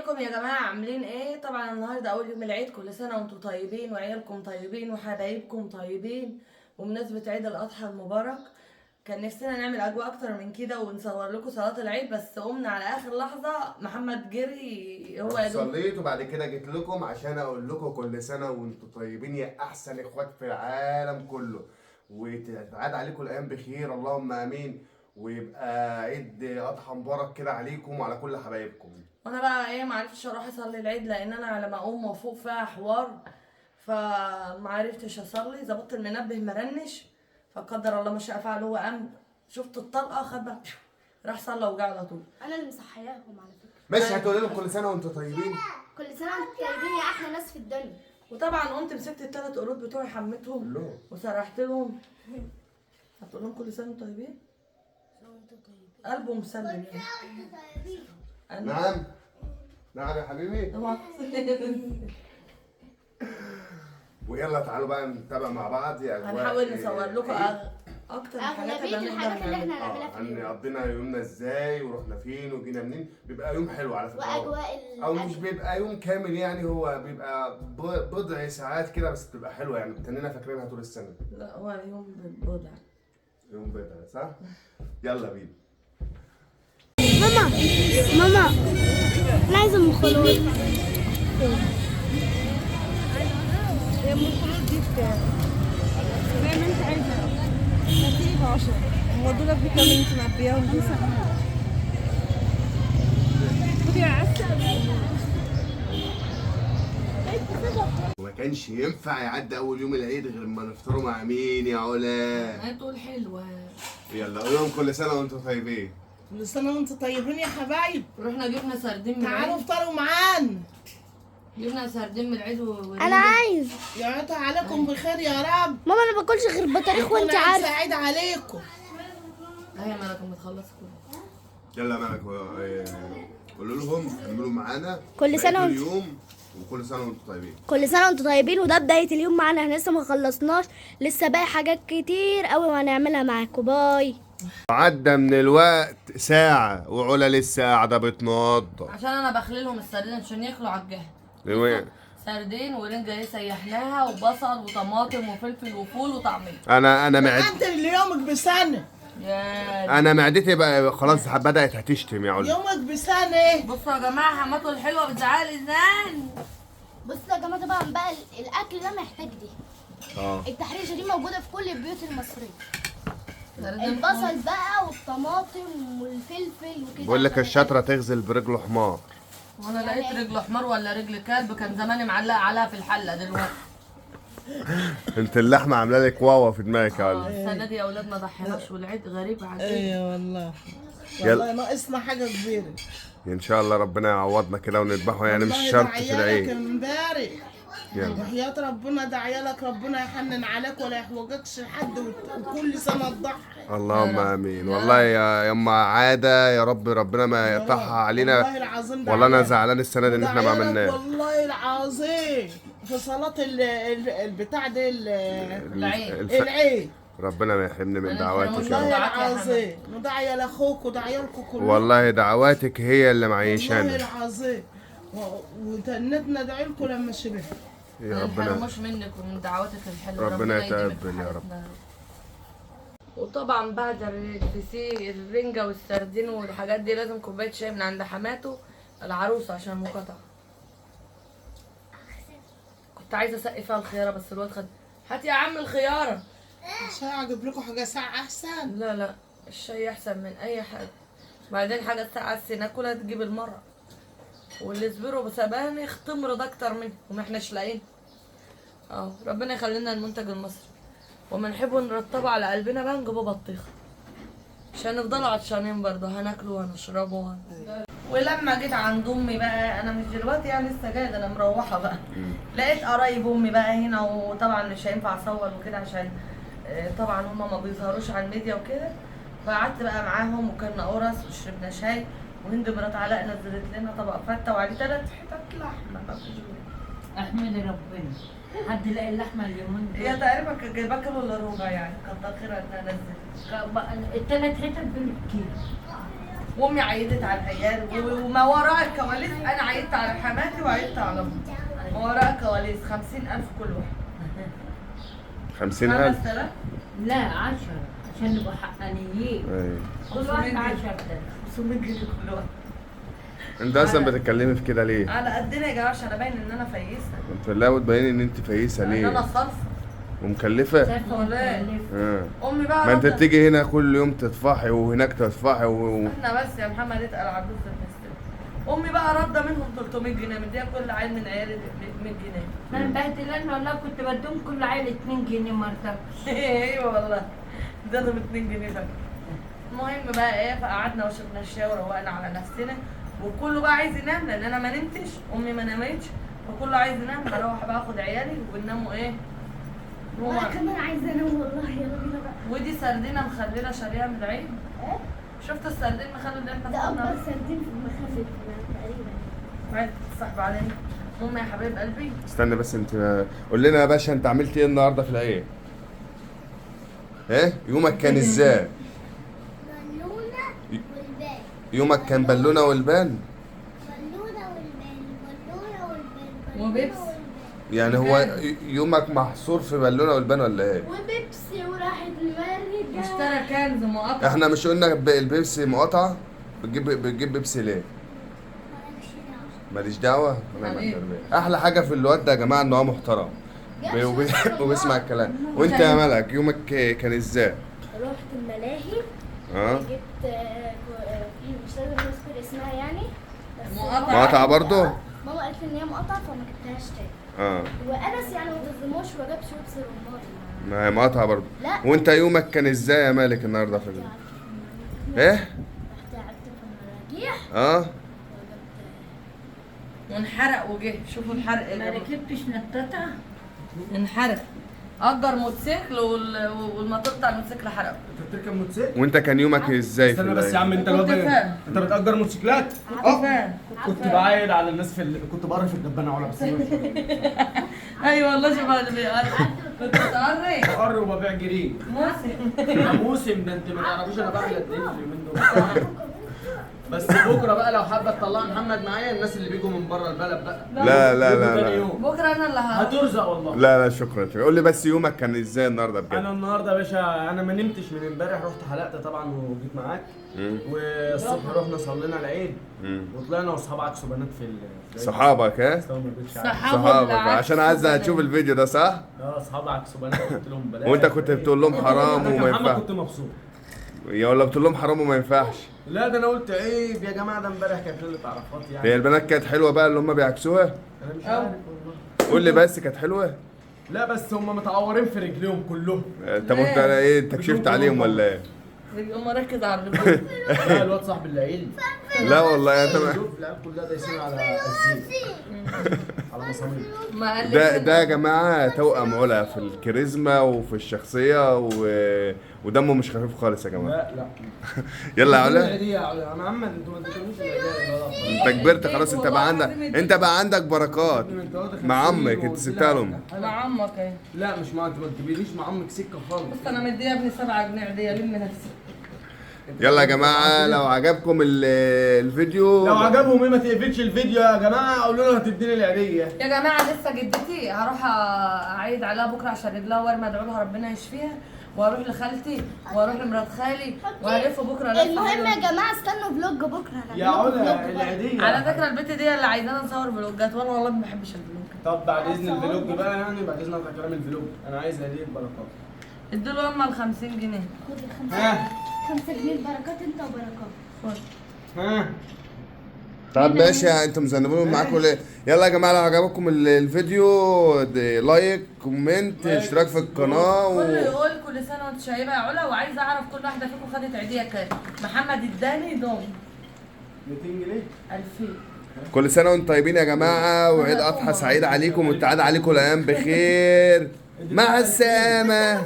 عليكم يا جماعة، عاملين ايه؟ طبعا النهارده اول يوم العيد، كل سنة وانتم طيبين وعيالكم طيبين وحبايبكم طيبين. وبمناسبة عيد الاضحى المبارك كان نفسنا نعمل اجواء اكتر من كده ونصور لكم صلاة العيد، بس قمنا على اخر لحظة. محمد جري هو يا دوب صليت وبعد كده جيت لكم عشان اقول لكم كل سنة وانتم طيبين يا احسن اخوات في العالم كله، وتتعاد عليكم الايام بخير اللهم امين، ويبقى عيد اضحى مبارك كده عليكم وعلى كل حبايبكم. وانا بقى ايه، ما عرفتش اروح اصلي العيد لان انا على ما اقوم وافوق فيها حوار، فما عرفتش اصلي. ظبطت المنبه مرنش، فقدر الله ما شاء فعل، هو قام شفت الطلقة خد بقى راح صلى وجا على طول. انا اللي مصحياهم على فكرة. ماشي، هتقول لهم كل سنة وانتم طيبين؟ كل سنة وانتم طيبين يا احلى ناس في الدنيا. وطبعا قمت مسكت الثلاث قرود بتوعي حميتهم وسرحت لهم. هتقول لهم كل سنة وانتم طيبين؟ قلبه مسلم يعني. نعم نعم يا حبيبي. طبعا. ويلا تعالوا بقى نتابع مع بعض يا اجواء. هنحاول نصور لكم اكتر الحاجات اللي احنا هنعملها في اليوم. قضينا يومنا ازاي ورحنا فين وجينا منين. بيبقى يوم حلو على فكرة، واجواء او مش بيبقى يوم كامل يعني، هو بيبقى بضع ساعات كده بس بتبقى حلوة يعني، بتننا فاكرينها طول السنة. لا هو يوم بضع، يوم بضع صح؟ يلا بينا. ماما ماما انا عايزه ام خلود. يا ام خلود دي بكام؟ زي ما انت عايزه، هاتيلي ب10. هو دول بكام اللي انت معبياهم دول؟ خدي يا عسل. وما كانش ينفع يعدي اول يوم العيد غير ما نفطروا مع مين يا علا؟ هتقول حلوة. يلا قول لهم كل سنة وانتم طيبين. كل سنة وانتم طيبين يا حبايب. رحنا جبنا سردين من العيد. تعالوا افطروا معانا. جبنا سردين من العيد انا عايز يعطى عليكم بخير يا رب. ماما انا ما باكلش غير بطاريخ وانت عارفه. سعيد عليكم. اهي مالك ما تخلص كله. يلا مالك قولوا لهم كملوا معانا كل سنة وانتم اليوم، وكل سنة وانتم طيبين. كل سنة وانتم طيبين، وده بداية اليوم معانا، احنا لسه ما خلصناش، لسه باقي حاجات كتير قوي وهنعملها معاكم. باي. عدى من الوقت ساعة وعلا لسه قاعدة بتنضف. عشان انا بخليلهم السردين عشان ياكلوا على الجهة. سردين ورنجة ايه سيحناها، وبصل وطماطم وفلفل وفول وطعمية. انا معدتي انت اللي يومك بسنة. انا معدتي بقى خلاص بدأت هتشتم يا علا. يومك بسنة. بصوا يا جماعة حماته الحلوة بتزعل ازاي. بصوا يا جماعة طبعا بقى الاكل ده محتاج دي. التحريشة دي موجودة في كل البيوت المصرية. البصل بقى والطماطم والفلفل وكده. بقول لك الشطره تغزل برجله حمار. وانا لقيت رجل حمار ولا رجل كلب كان زماني معلقه عليها في الحلة دلوقتي. انت اللحمة عامله لك واوا في دماغك يا علا. السنة دي يا اولاد ما ضحيناش والعيد غريب عجيب. ايوه والله والله ناقصنا حاجة كبيرة. ان شاء الله ربنا يعوضنا كده ونذبحه يعني، مش شرط في العيد. امبارح وحياة ربنا ده عيالك ربنا يحنن عليك ولا يحوجكش لحد، وكل سنة تضحي. اللهم امين. والله يا يما عادة يا رب ربنا ما يقطعها علينا. والله العظيم والله انا زعلان السنة دي ان احنا ما عملناش. والله العظيم في صلاة البتاع دي العيد. ربنا ما يحرمني من دعواتك يا رب. والله العظيم ودعية لاخوك ودعيالكم كلكم. والله دعواتك هي اللي معيشانا. والله العظيم وتنتنا ندعي لكم لما شبعنا. يا ربنا ما منك ومن دعواتك الحلوة. ربنا يتقبل يا رب. وطبعا بعد الفسيخ الرنجه والسردين والحاجات دي لازم كوباية شاي من عند حماته العروسة عشان المقاطعة. كنت عايزه اسقي فيها الخيارة بس الواد خد. هات يا عم الخيارة. مش هجيب لكم حاجة ساقعه احسن؟ لا لا الشاي احسن من اي حاجة. بعدين حاجة ساقعه ناكلها تجيب المرة، واللي بسبانخ تمرض اكتر منه وما احناش لاقيين. ربنا يخلينا المنتج المصري، وما نحبه نرطبه على قلبنا بقى نجيبه بطيخه عشان نفضلوا عطشانين برضه، هناكله وهنشربه. ولما جيت عند امي بقى، انا مش دلوقتي يعني لسه جاية، ده انا مروحة بقى. لقيت قرايب امي بقى هنا، وطبعا مش هينفع اصور وكده عشان طبعا هما ما بيظهروش على الميديا وكده. فقعدت بقى معاهم وكلنا قرص وشربنا شاي، وهند مرات علاء نزلت لنا طبق فته وعليه 3 حتت لحمه. ما فيش احمدي ربنا حد لقى اللحمة اليومين دول. هي تقريبا كانت جايبه كيلو الا ربع يعني، كتر خيرها انها نزلت الثلاث حتت دول كيلو. وامي عيدت على العيال، وما وراء الكواليس انا عيدت على حماتي وعيدت على امي. ما وراء الكواليس 50,000 كل واحد. 50,000؟ 5000؟ لا 10 عشان نبقى حقانيين. ايوه كل واحد 10,000. 500 جنيه كل واحد. انت اصلا بتتكلمي في كده ليه؟ على قدنا يا جماعة عشان ابين ان انا فيسه. انت لا بتبيني ان انت فيسه ليه؟ ان انا صرفه ومكلفه؟ ولا امي بقى ما انت بتيجي هنا كل يوم تدفعي وهناك تدفعي احنا بس يا محمد اتقل على الجزء المستوي. امي بقى رده منهم 300 جنيه، مديها كل عيل من عيالي 100 جنيه. انا مبهدلاني والله، كنت بديهم كل عيل 2 جنيه ما رضتش. ايوه والله اديتهم 2 جنيه بقى. المهم بقى ايه، فقعدنا وشربنا الشاي وروقنا على نفسنا، وكله بقى عايز ينام لان انا ما نمتش، امي ما نامتش، فكله عايز ينام. بروح بقى اخد عيالي ونناموا ايه. وانا كمان عايزه انام والله. يلا بينا بقى. ودي سردينه مخلله شاريها من العيد. ايه؟ شفت السردين مخلل اللي احنا ده اكبر سردين في المخلل تقريبا. عايز تصاحب علينا. المهم يا حبايب قلبي استنى بس، انت قول لنا يا باشا انت عملت ايه النهارده في العيد؟ ايه يومك كان ازاي؟ بالونه والبان. يومك كان بالونه والبان؟ بالونه والبان، بالونه والبان وبيبسي. يعني هو يومك محصور في بالونه والبان ولا ايه؟ وبيبسي وراحت المرجع اشترى كنز مقاطعه. احنا مش قلنا البيبسي مقاطعه؟ بتجيب بيبسي ليه؟ ماليش دعوه. احلى حاجة في الواد ده يا جماعة ان هو محترم وبيسمع الكلام. وانت يا ملك يومك كان ازاي؟ رحت الملاهي. جبت مش لازم نذكر اسمها يعني، مقاطعه برضه؟ ماما قالت لي ان هي مقاطعه فما جبتهاش تاني. وانس يعني ما تظلموش وجاب شيبس رمان. ما هي مقاطعه برضه. لا. وانت يومك كان ازاي يا مالك النهارده في ايه؟ رحت لعبت في المراجيح. وانحرق وجه. شوفوا الحرق. ما ركبتش نطاطه؟ انحرق. اجر موتوسيكل والموتور بتاع الموتوسيكل حرقه. انت بتركب موتوسيكل؟ وانت كان يومك ازاي؟ استنى بس يا عم، انت الواد انت بتأجر موتوسيكلات؟ كنت بعايد على الناس في كنت بقرف الدبانه علا بس. ايوه والله شبه اللي بيقرف. كنت بتقري؟ بقري وببيع جريد. موسم موسم ده انت ما تعرفيش انا بعمل قد ايه في اليومين دول. بس بكره بقى لو حابة تطلع محمد معايا، الناس اللي بيجوا من بره البلد بقى. لا لا لا, لا. بكره انا اللي هترزق والله. لا لا شكرا. قول لي بس يومك كان ازاي النهارده بجد؟ انا النهارده يا باشا انا ما نمتش من امبارح، رحت حلقت طبعا وجيت معاك، والصبح رحنا صلينا العيد وطلعنا واصحاب عكسوا بنات في صحابك. ها؟ صحابك عشان عايز تشوف الفيديو ده صح؟ اصحاب عكسوا بنات قلت لهم بلاش. وانت كنت بتقول لهم حرام وما ينفعش. كنت مبسوط يا ولا بتقول لهم حرام وما ينفعش؟ لا ده انا قلت عيب يا جماعة، ده امبارح كانت ليلة عرفات يعني. هي البنات كانت حلوة بقى اللي هم بيعكسوها؟ انا مش عارف والله. قول لي بس كانت حلوة؟ لا بس هم متعورين في رجليهم كلهم. طب انت ايه، انت كشفت عليهم ولا ايه؟ هم ركز على الرجول. لا الواد صاحب العيل. لا والله انت شوف العيال كلها دايسين على الزيت على مصامير. ده يا جماعة توأم علا في الكاريزما وفي الشخصية ودمه مش خفيف خالص يا جماعة. لا لا. يلا يا علا. يا محمد انتوا ما اديتونيش العيديه. انت كبرت خلاص، انت بقى عندك، انت بقى عندك بركات مع عمك، انت سبتها لهم. مع عمك ايه؟ لا مش مع، انت ما تجيبيليش مع عمك سكة خالص. بص انا مديه ابني 7 جنيه عيديه، لم نفسك. يلا يا جماعة لو عجبكم الفيديو، لو عجبهم ايه ما تقفلش الفيديو يا جماعة، قولوا لنا هتديني العيديه يا جماعة. لسه جدتي هروح اعيد عليها بكره عشان رجلها ورمه، ادعو لها ربنا يشفيها، واروح لخالتي واروح لمرات خالي وهلف بكره لفه. المهم يا جماعة استنوا vlog بكره. يا علا العيديه على فكرة البت دي اللي عايزانا نصور فلوجات، وانا والله ما بحبش الفلوج. طب بعد اذن ال vlog بقى، يعني بعد اذن كلام ال vlog، انا عايز عيديه بركات. ادوا له اما ال 50 جنيه. خد ال 5 جنيه البركات انت وبركات. خد. ها طب ماشي، انتوا مذنبين معاكم ليه؟ يلا يا جماعة لو عجبكم الفيديو like comment اشتراك في القناة كله يقول كل سنة وانت شايبه يا علا. وعايزه اعرف كل واحدة فيكم خدت عيديه كام. محمد اداني ضم 200 جنيه 2000. كل سنة وانتم طيبين يا جماعة، وعيد اضحى سعيد عليكم وتعاد عليكم الايام بخير. مع السلامة.